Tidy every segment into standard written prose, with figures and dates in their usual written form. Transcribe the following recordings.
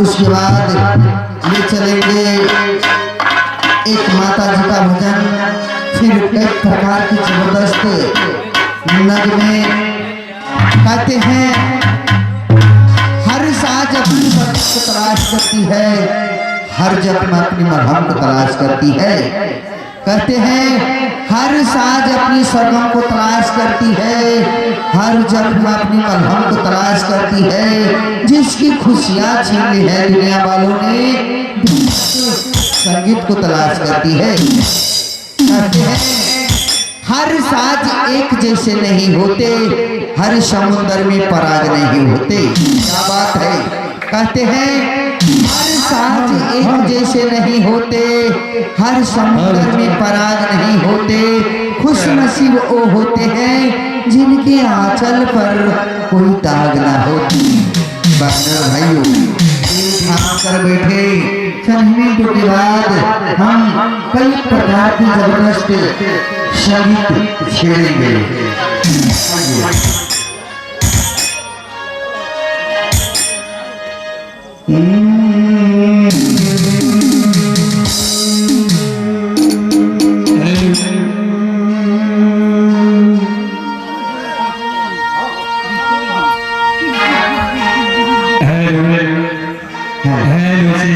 उसके बाद ले चलेंगे एक माता जी का भजन, फिर एक प्रकार की जबरदस्त नगमे। कहते हैं हर साज अपनी मरहम को तलाश करती है, हर जख्म अपनी मरहम को तलाश करती है। कहते हैं हर साज अपनी सरगम को तलाश करती है, हर जख्म अपनी मरहम को तलाश करती है। जिसकी खुशियाँ छीन ली है दुनिया वालों ने, संगीत को तलाश करती है। कहते हैं हर साज एक जैसे नहीं होते, हर समुद्र में पराग नहीं होते। क्या बात है। कहते हैं हर साज एक जैसे नहीं होते, हर समुद्र में पराग नहीं होते। खुश नसीब वो होते हैं जिनके आंचल पर कोई दाग ना होती। बहनों भाइयों, दिल थाम कर बैठे, चंद मिनटों के बाद हम कई प्रकार की जबरदस्त संगीत छेड़ेंगे। हेलो हेलो जी।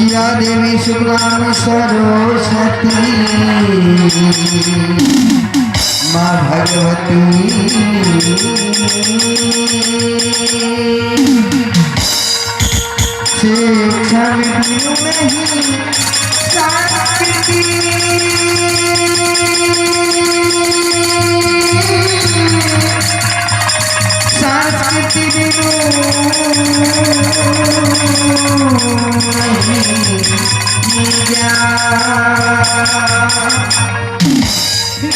या देवी शुक्लां सरस्वती माँ भगवती, शिक्षा बिनु नहीं संस्कृति, संस्कृति बिनु नहीं ज्ञान,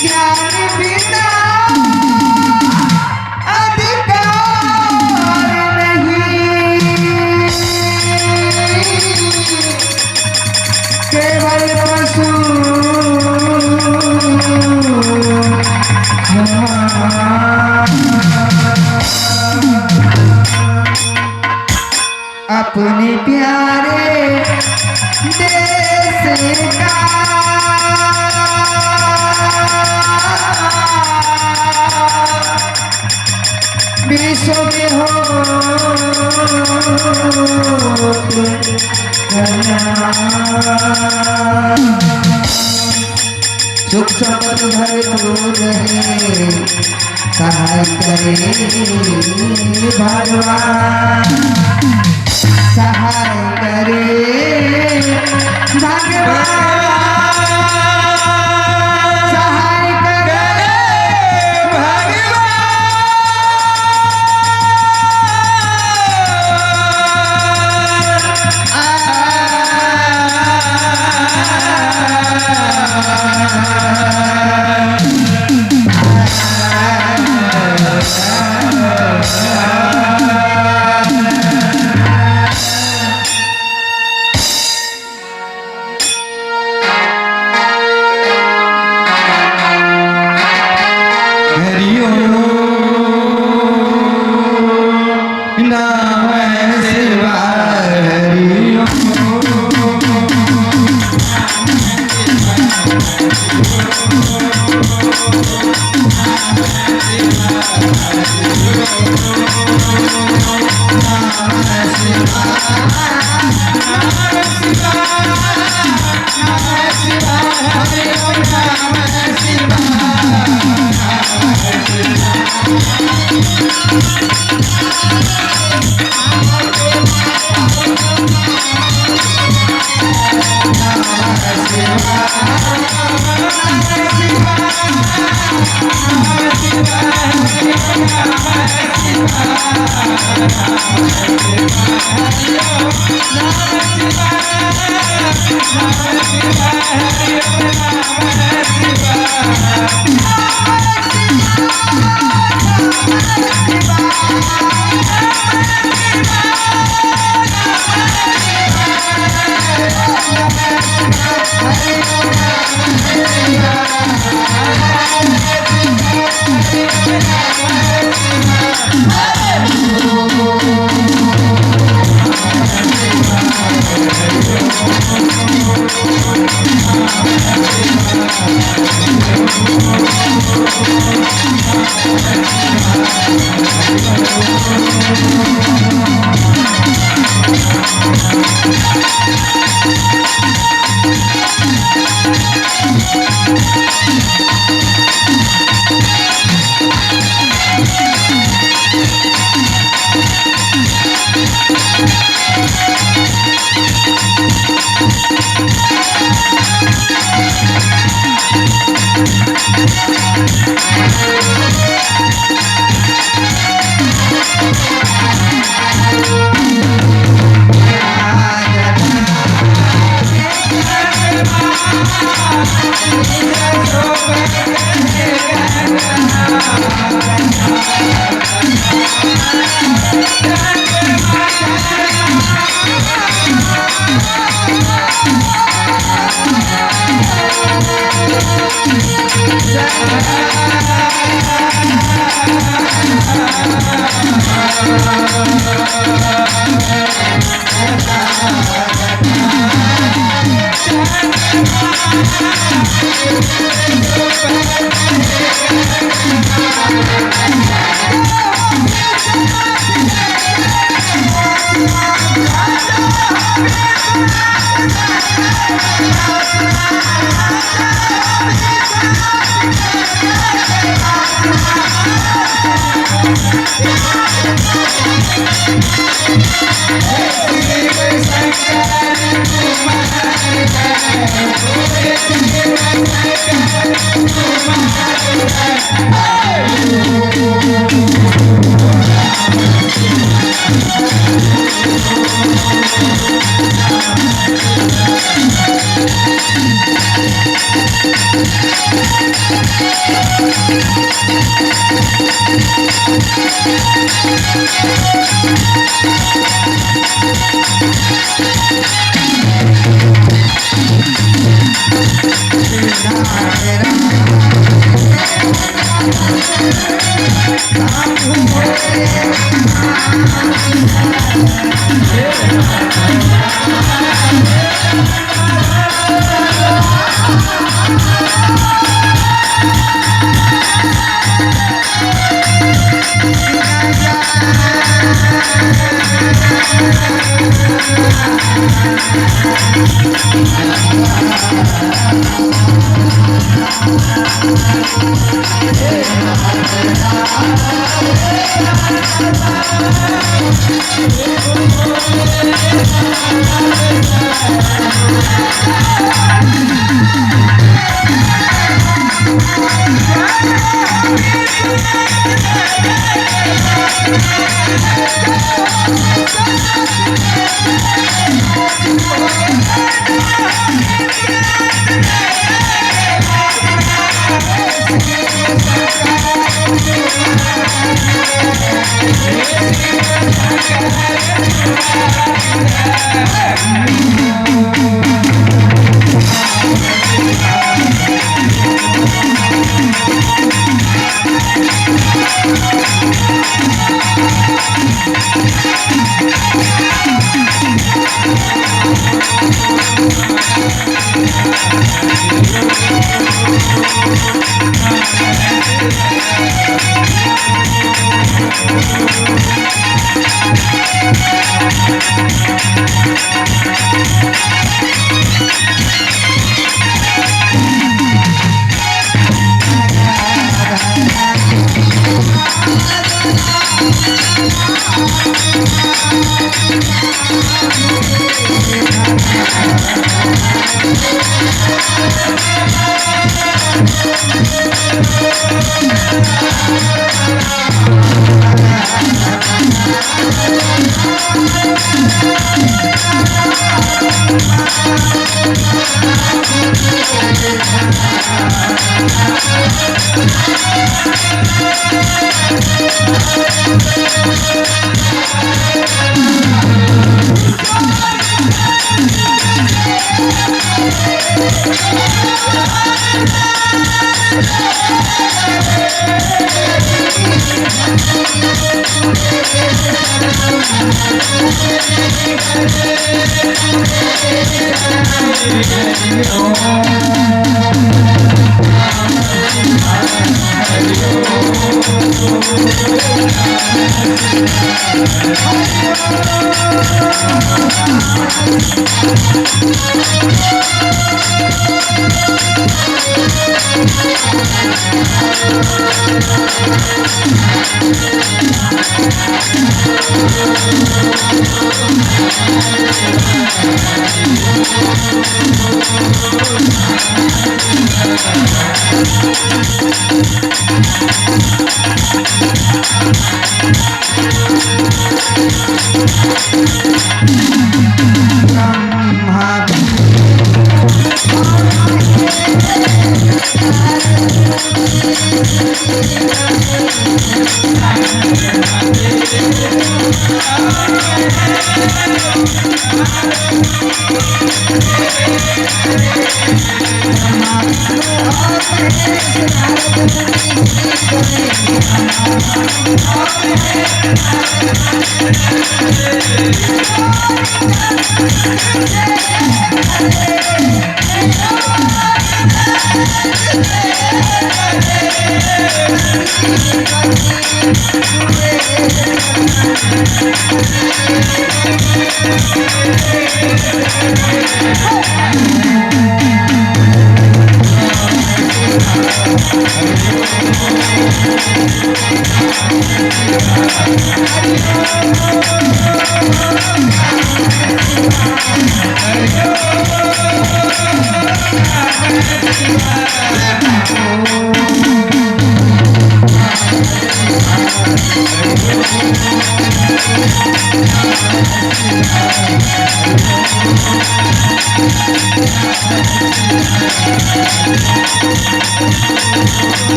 ज्ञान बिना अधिकार नहीं, केवल पशु अपने प्यारे देश का विश्व में हो सुख संपत्ति भरपूर रहे, सहाय करे भगवान, सहाय करे भगवान, सहाय करे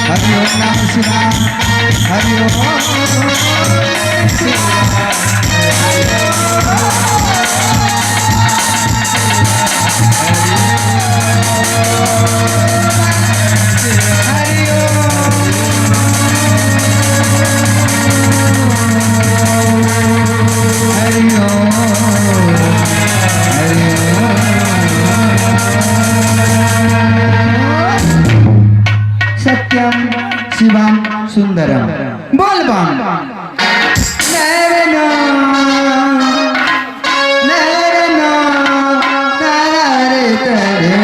हरि ओम नमः शिवाय, हरि ओम सत्यम शिवम सुंदरम। बोल बम। नैरना नैरना नैरे तेरे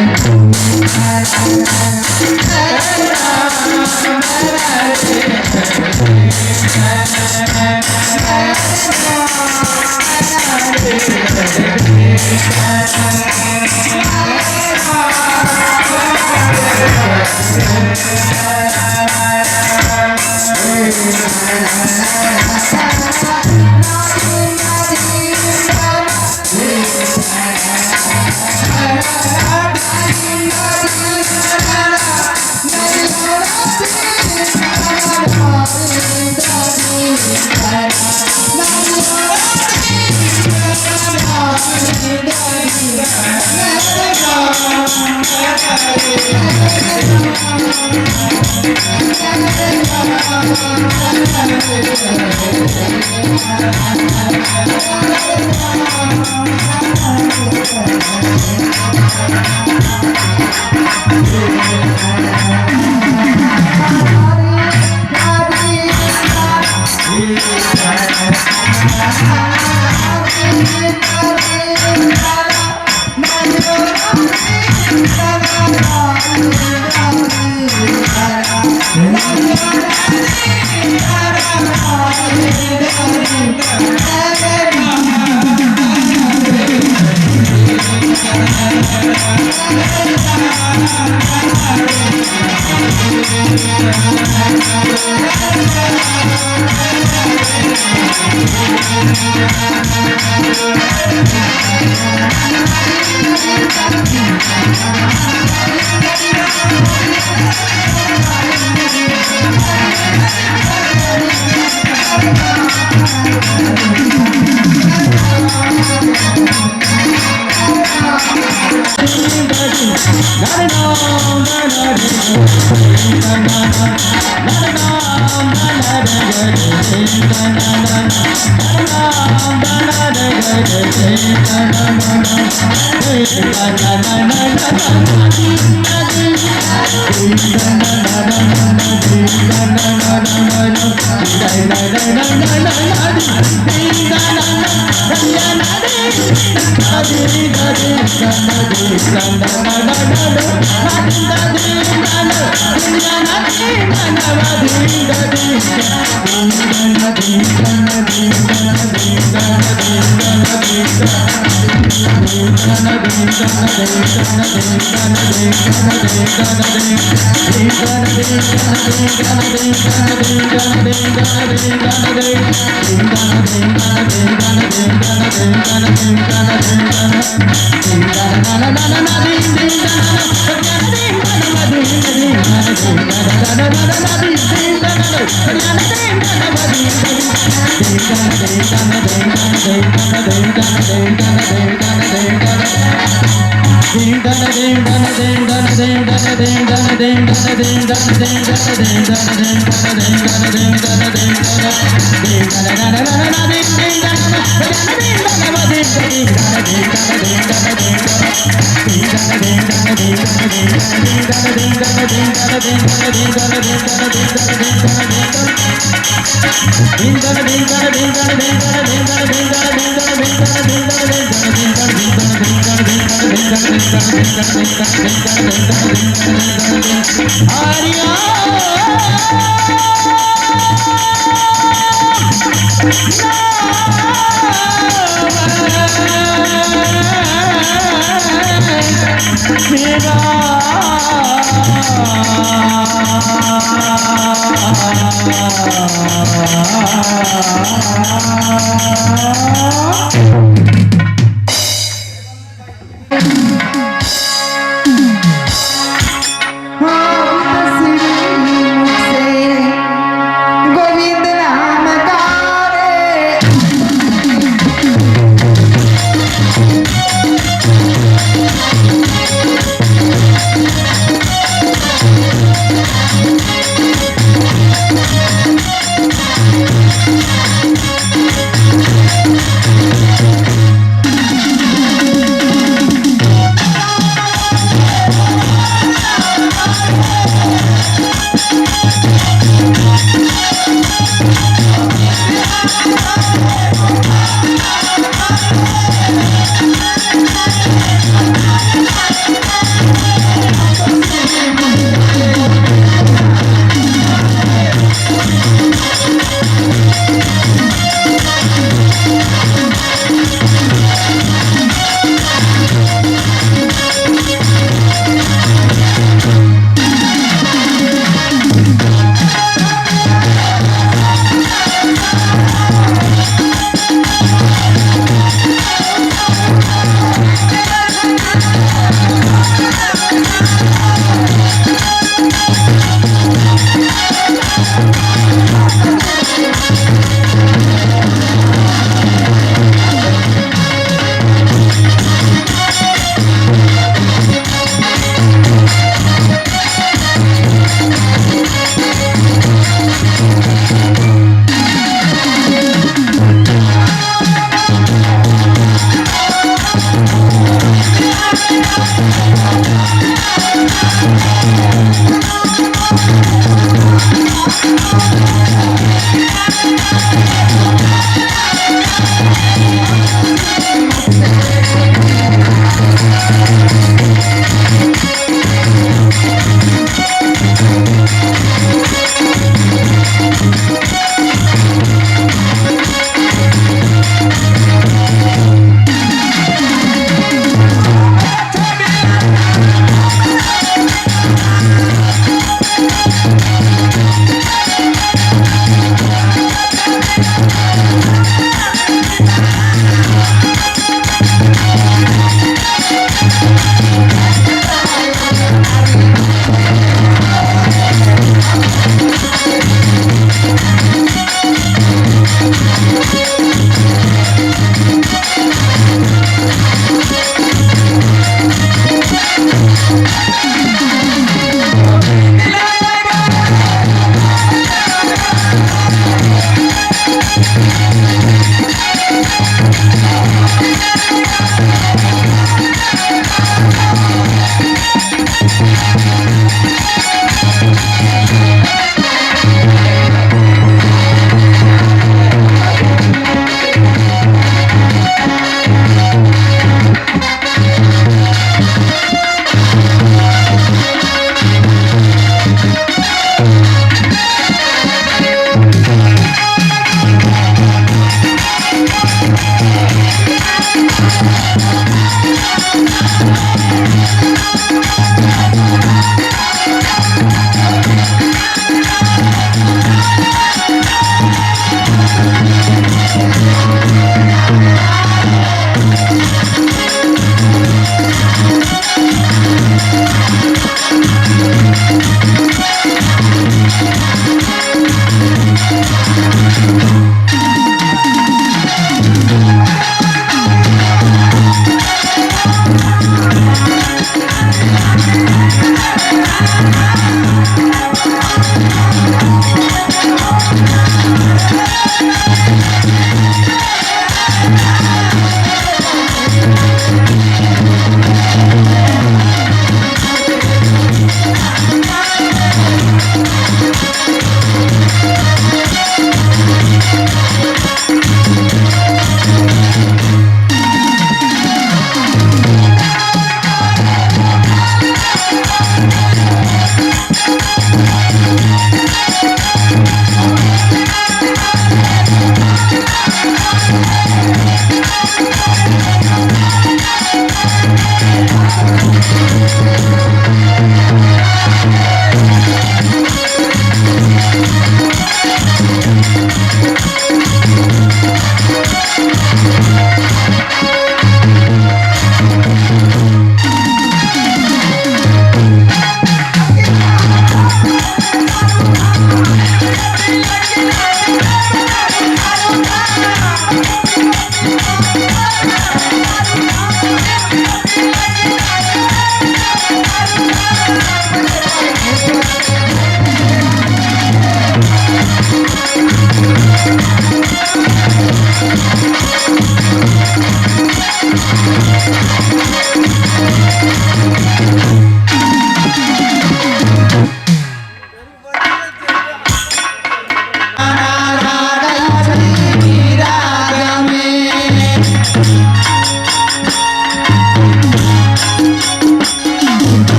गोविंद नाम गावे।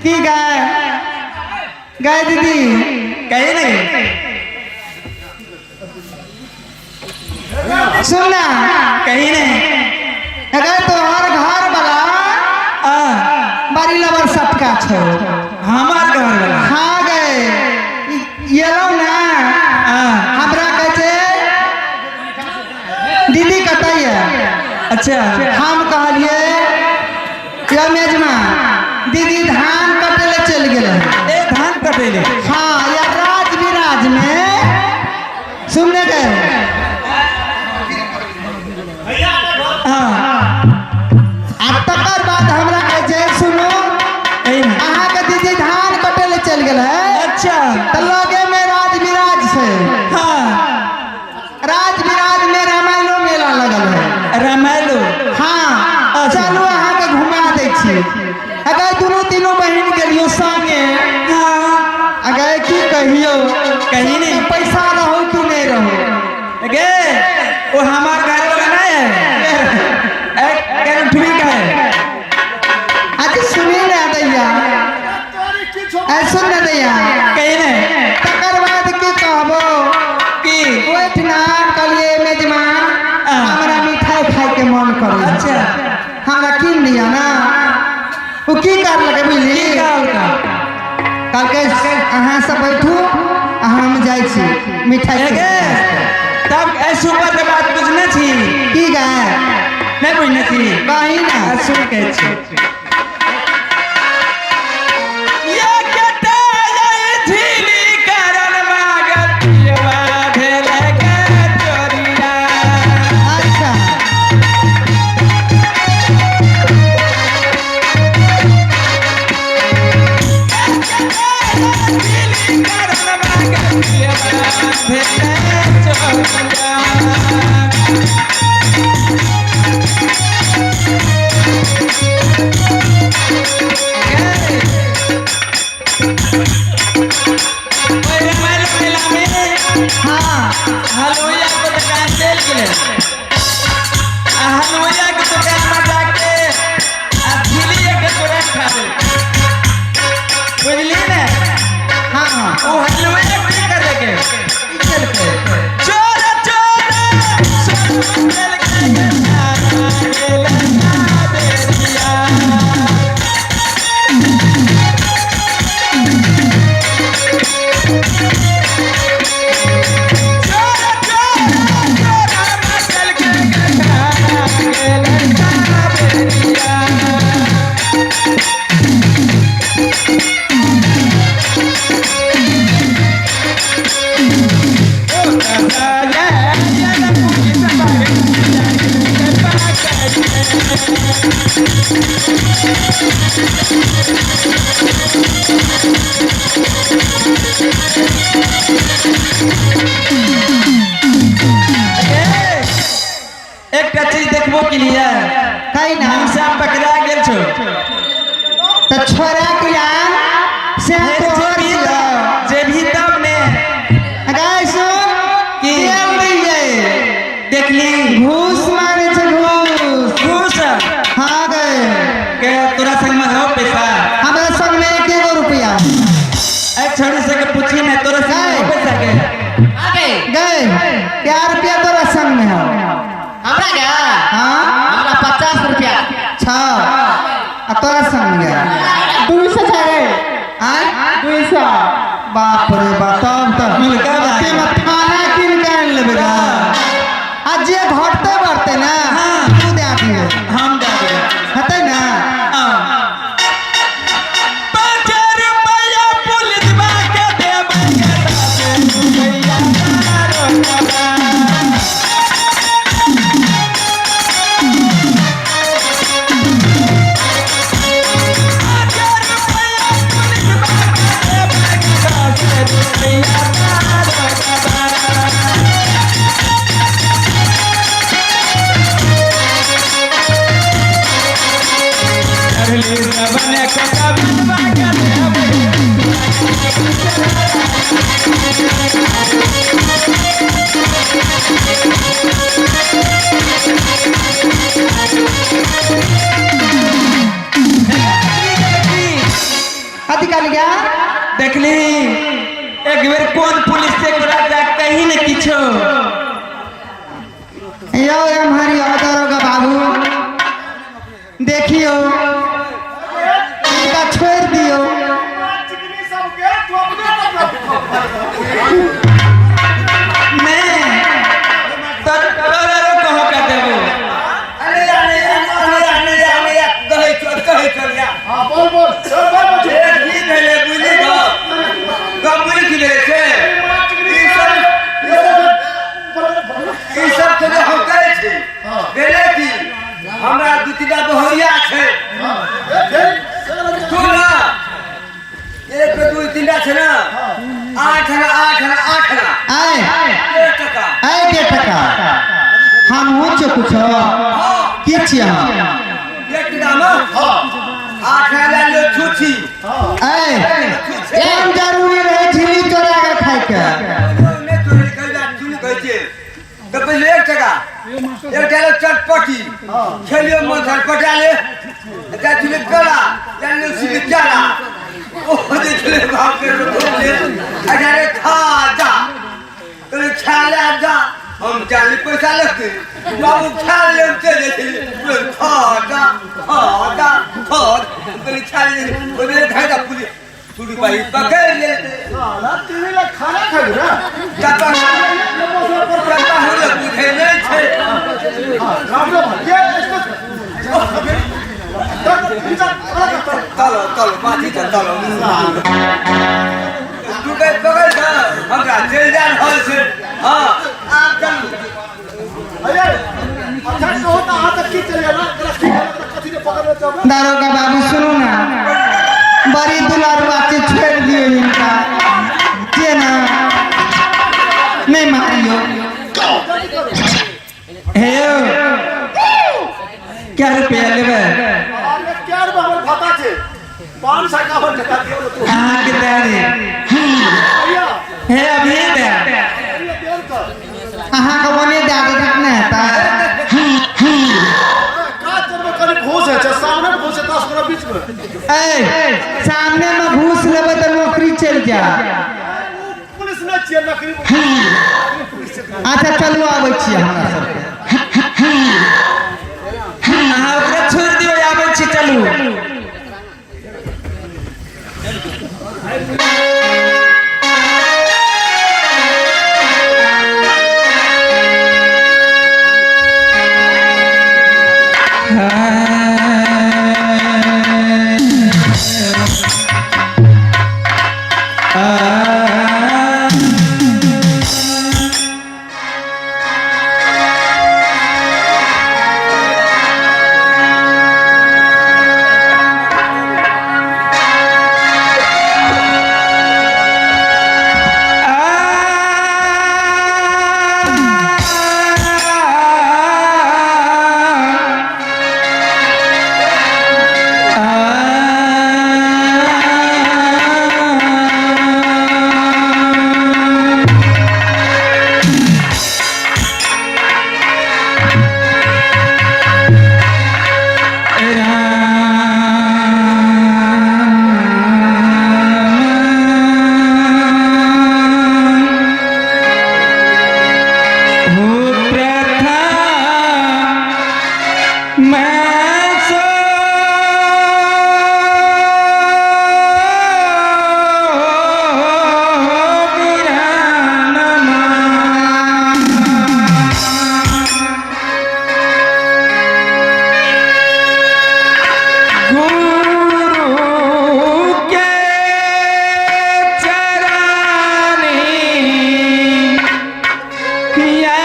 की गाय गाय दीदी? कही नहीं। सुन ना। कही नहीं। अगर तोहर घर वाला आ बड़ी लबर सटका छो। हमार घर वाला? हाँ गए ये ना। आ हमरा कहै छै दीदी कतऽ ये? अच्छा। हम कहलिए या मेजमा दीदी धान कटे ले चलि गेल। ए धान कटेले? हाँ, या राज विराज में सुनने गए। हाँ। आ तकर बाद हमरा कहै छै सुनू। कही ना। अहाँके दीदी धान कटे ले चलि गेल है। अच्छा। तऽ लगे में राज विराज छै। हाँ। राज विराज में रामायणो मेला लगल है। रामायणो? हाँ। अच्छा। चलू अहाँके घुमा दै छी। अगर दुनू तीनू बहिन गेलियो संगे। हाँ। अगर की कहियो। कही नहीं। पैसा रहो कि नहीं रहो। गे वो हमार घर वाला नहीं है, एक करण का है। अच्छा सुनी ना दैया, ऐ सुन ना दैया। कही नहीं। तकर बाद की कहबो? की? ओहिठिना कहलिए मेजमान हमरा मिठाई खाय के मन करे। अच्छा। हमरा कीन दिया ना। ओ की करलकै बुझली? की कहलकै? कहलकै अहाँ सब बैठू आ हम जाइ छी मिठाई ए गे तब ए सुपर के बात बुझने छी? की गाय? नहीं बुझने छी? कही ना। आ, सुन के छी। ये केटा ये झीली करन मागत पियवा भेले के चोरिया। अच्छा। झीली करन मागत पियवा भेले चोरिया। ओए रामायण मेला में हाँ। हलवैया के दुकान चल गेलै आ हलवैया के दुकान में जाके आ झिलिए के तुरंत खा ले, बुझली ने? हाँ हाँ। ओ हलवैया की करे के? की केलकै? चोर चोर चल के गेल बेरिया। चोर चोर चोर चल के गेल बेरिया। एकटा चीज देखबो के लिए कहीं ना हम पकड़ा गेल छो तो छोरा के आन से फेर तोहर जेबही छियौ। तब जेबही तब ने गाय सुन की? तेल मिल जाए देखली घूस मांगे छे घूस घूस हाँ गए के तोरा संग में हो पैसा हमरा संग में एक एगो रुपया ए छोड़ी से के पूछी ने तोरा संग में हो पैसा के आगे गए क्या रुपया तोरा संग में हो हमरा क्या हाँ हमरा 50 रुपया। छ आ तोरा संग में गया 200 छै रे। आय 200। बाप रे बाप, तब तो मुल्का भाई। अते मत खाना किन के आनि लेबै गा। आ जे घटते बढ़ते ना हाँ। तू दे दिहे। हम दे देबै। हेतै ना। हाँ। 5 रुपया पुलिसवा के देबै के 10 रुपया दारोगा। 5 रुपया पुलिसवा के देबै के 10 रुपया दारोगा। अरली सबने कोका बनवा के देबै। कथी कहली गा? देखली एक बेर कोन पुलिस से तोरा जा कहीं ने किछो। यौ हमारी दरोगा बाबू, देखियो इनका छोड़ दियो। सबके तू अपने मैं तोर तोरा रो कहो का देबो। अरे अरे अरे अरे अरे, कहै चल, कहै चल या। हां, बोल बोल चल, बोल बोल। ए की भेलै बुझली गप गप बुझली की भेलै से ई सब ई सब के जे हम कहै छी भेलै की हमरा दू तीन टा बहुरिया छै। सुन ना, एक दू तीन टा छै ना, 8 आना, 8 आना, 8 आना। आय। 1.5 टका। आय, 1.5 टका हमहूँ छो कुछो की छियै हम? 1 टका मे 8 आना लए लियौ छुच्छी। आय, कोन जरूरी रहै झिल्ली चोरा के खाइके? नहि चोरी करै, चुनी कहै छियै तऽ पहिले 1 टका, 1 टका ले चटपटी खेलियो, मन छटपटा ले जाइ छलै गला लए लियौ सिली चारा ओ जे छलै बाप रे ले अरे खा जा कहले खा ले जा, हम चाली पैसा लगते बाबू खा ले चले छलै खा जा खा जा खा कहले खा ले ओने धागा पुलिस चूड़ी पाई पकड़ लेते। साला टीवी ला खाना खाइ ना। चापा चापा होले बुझे नहीं छै। राम राम ये यस्तो चलो चलो माथि चल, चलो तू के पकड़ छ हमरा चलि जा रहल छै। हाँ, आब चलू। अरे अच्छा कहो त अहाँ तक की चलि ना की कथी ने पकड़ले तब। दारोगा बाबू, सुनू ना, बड़ी दुलारुआ के छोड़ दियो इनका जे ना नहीं मारियो। हे यौ, क्या रुपया लेबै? अरे क्या रे, हमर खाता छै 551 टका दियौ ने तू। अहाँके दए दे। भैया। हे, अभी दे। भैया देल कर। अहाँके बने दए देत ने तऽ। काज चलबै कनि घूस है छै सामने में, घूस है 10 गोरा बीच में। ऐ, सामने में घूस लेबै तऽ नौकरी चलि जायत। पुलिस नहि छियै नकली पुलिस छै। अच्छा चलू, आबै छियै हमरा सबके। अहाँ ओकरा छोड़ि दियौ, आबै छी, चलू। हो प्रथा मैं सो गुरु के चरणी किया।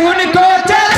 हुनको चल।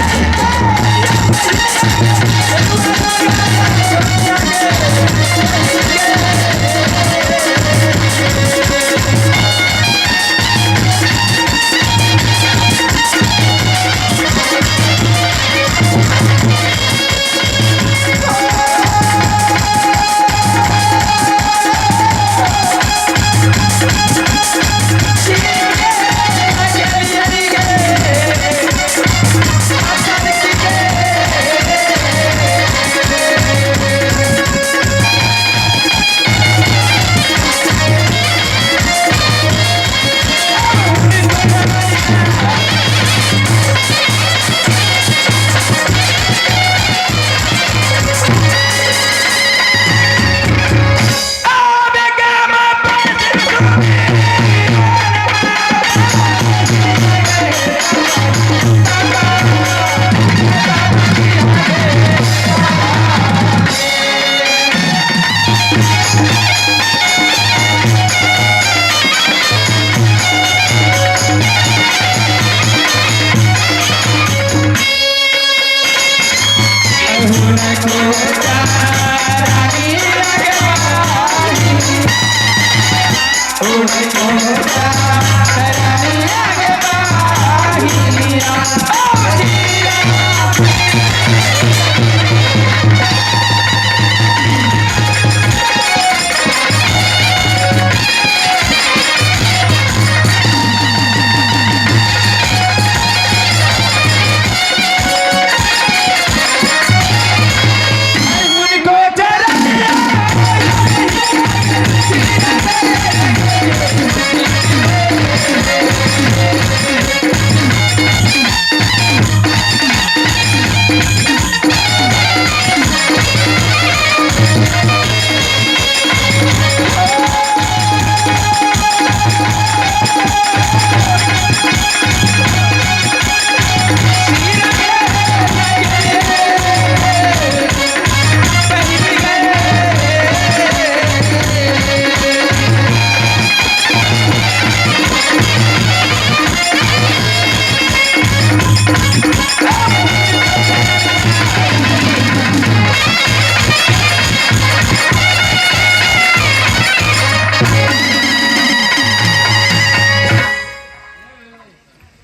हुनको चल।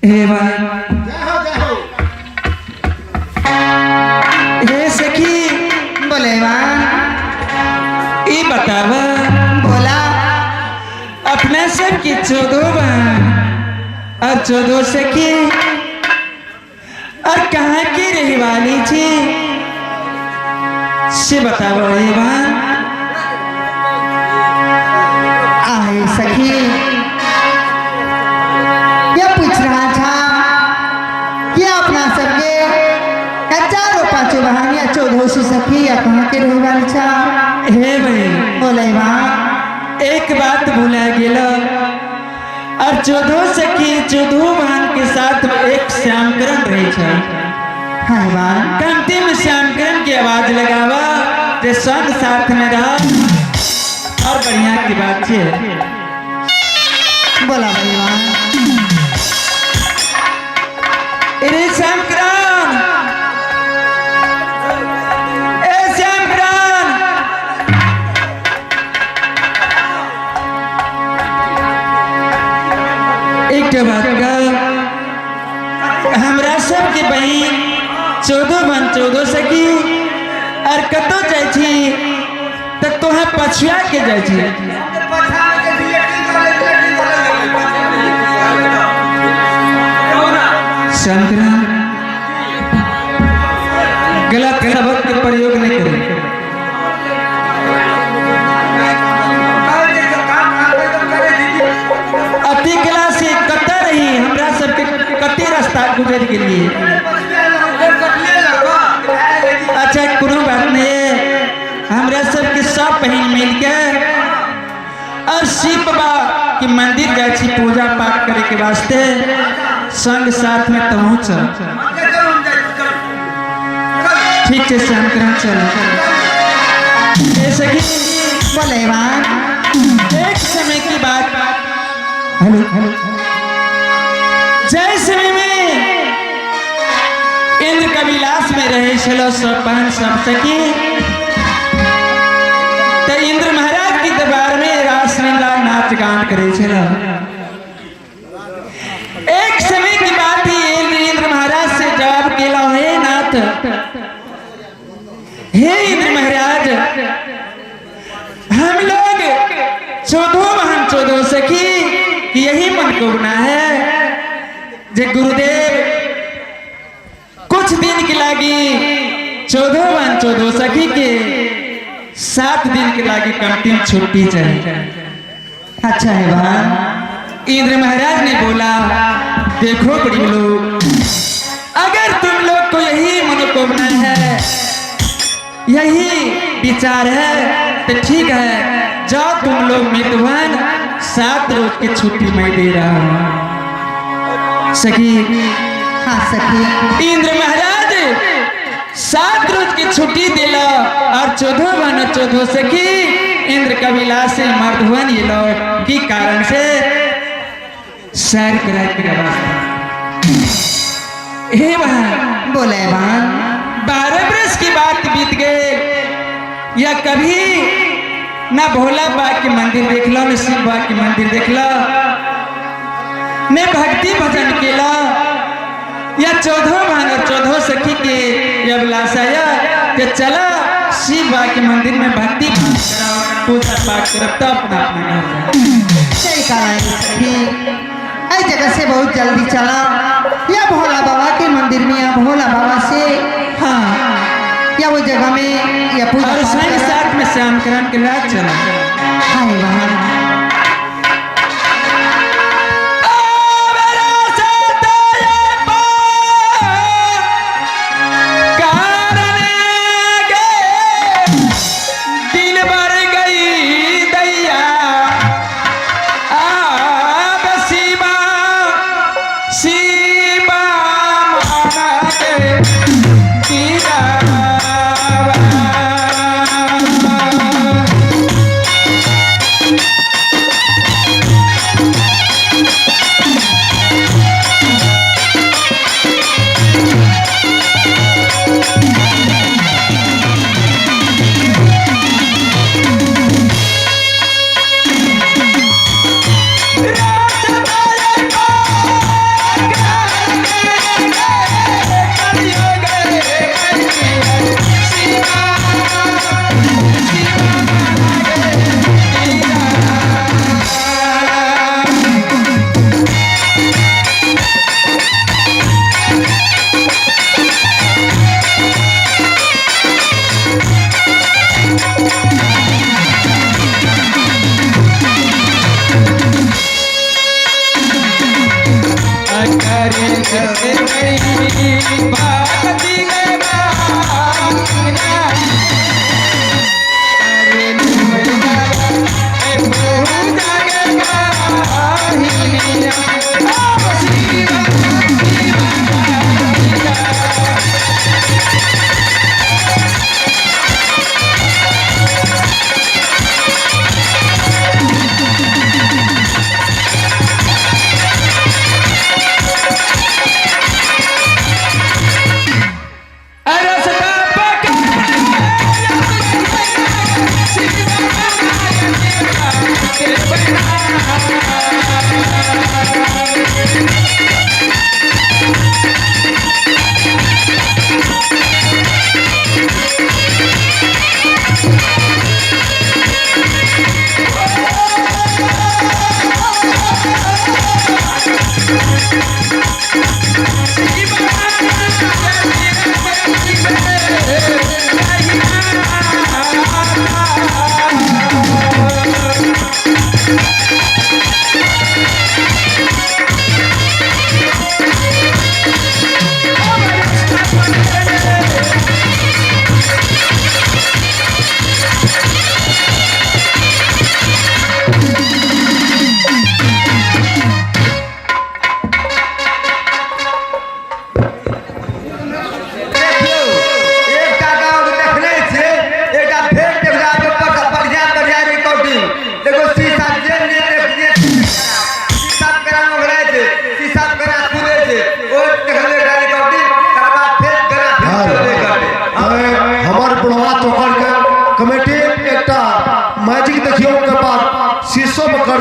हे भाई। जय हो, जय हो। हे सखी। बोले वाह। ई बतावा। बोला। अपना सब की 14 बहन और 14 सखी और कहाँ की रही वाली थी से बतावा हे बहन। आहे सखी, क्या पूछ रहा था कि अपना सबके का चारों पांचों बहन या 14 सौ सखी या कहाँ के रहे वाली छा? हे बहन। बोले वाह। एक बात भुला गेल और 14 सखी 14 बहन के साथ एक श्यामकरण रही छे। हाँ वाह। कमती में श्यामकरण की आवाज लगावा जे संग साथ में रह और बढ़िया की बात छे। बोला भाई वाह। अरे श्यामकरण, ए श्यामकरण, एक बात कह, हमरा सबके बहिन 14 बहन 14 सखी और कतौ जाइ छी तऽ तोहे पछुआ के जाइ छी। श्यामकरण, गलत शब्द के प्रयोग नहीं करें। अति कला से कतऽ रही हमरा सबके कते रास्ता रास्ता गुजर गेलिए। अच्छा कोनो बात नहीं है, हमरा सबके सब बहिन मिल के और शिव बाबा के मंदिर जाए छी पूजा पाठ करे के वास्ते, संग साथ में तहु चल। ठीक है श्यामकरण चल। जैसे कि बोले बहन। एक समय की बात, हेलो हेलो, जय समय में इंद्र कविलास में रहे छलो सब बहन सब सखी, तो इंद्र महाराज के दरबार में रासलीला नाच गान करे छलो। एक समय की बात ही इंद्र महाराज से जवाब केला, हे नाथ, हे इंद्र महाराज, हम लोग चौदह बहन चौदह सखी यही मन को बना है जे गुरुदेव कुछ दिन के लागी 14 बहन 14 सखी के 7 दिन के लागी कंटिन्यू छुट्टी चाहिए। अच्छा है बहन। इंद्र महाराज ने बोला, देखो बड़ी लोग, अगर तुम लोग को यही मनोकामना है, यही विचार है तो ठीक है, जाओ तुम लोग मितवन 7 रोज की छुट्टी मैं दे रहा हूँ। सखी, हाँ सखी। इंद्र महाराज 7 रोज की छुट्टी दिला और 14 बहन 14 सखी इंद्र कबिला से मर्दवन ये लोग की कारण से सैर कराए के वास्ते। हे बहन। बोले बहन। 12 बरस की बात बीत गए, या कभी ना भोला बाबा के मंदिर देख लो, न शिव बाबा के मंदिर देख लो, न भक्ति भजन केला, या 14 बहन और 14 सखी के अभिलाषा या कि चला शिव बाबा के मंदिर में भक्ति कराओ, पूजा पाठ करो, तब अपना अपना घर जाओ। सही कहा है सखी, ऐ जगह से बहुत जल्दी चला या भोला बाबा के मंदिर में, या भोला बाबा से, हाँ, या वो जगह में या पूजा और पाठ संग करो। साथ में श्यामकरण के राज चला। हाय बहन। Thank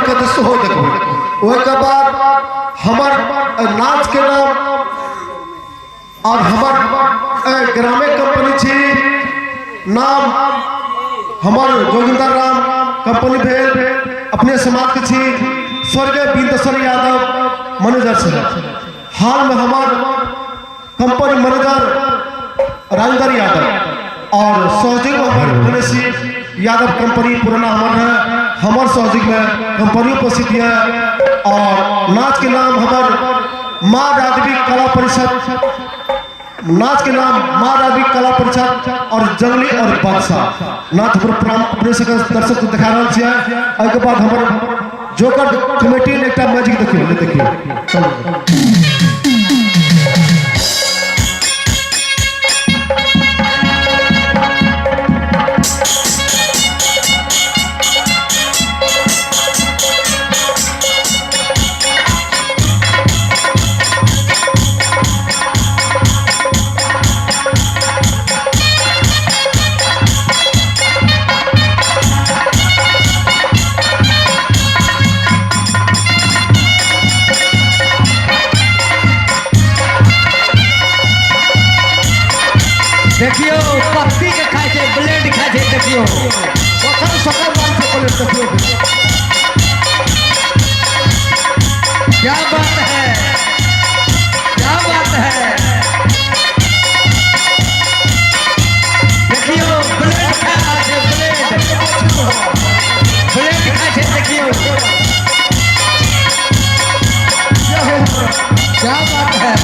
के हेतै सेहो देखबै। ओहिके बाद हमर नाच के नाम और हमर ग्रामे कंपनी छी, नाम हमर जोगिंदर राम कंपनी भेल, अपने समाज के छी स्वर्गीय बिंदेश्वर यादव मैनेजर साहब। हाल में हमर कंपनी मैनेजर राजेंद्र यादव और सहयोग में हमर गणेश यादव कंपनी पुराना हमर है, हमर सहयोग में कंपनी उपस्थित है। और नाच के नाम हमर माँ राजवी कला परिषद, नाच के नाम माँ राजवी कला परिषद और जंगली और बादशाह नाच पर अपने सबके दर्शक के देखा रहल छियै। एहिके बाद हमर जोकर कमेटी ने एकटा मैजिक देखियौ, नहि देखियौ, चलू। देखियो पत्ती के खाए छै, ब्लेड खाए छै, देखियो सकर सकर बात से प्लेट देखियो। क्या बात है, क्या बात है। देखियो ब्लेड खा रहल छै, ब्लेड ब्लेड खाए छै, देखियो क्या बात है।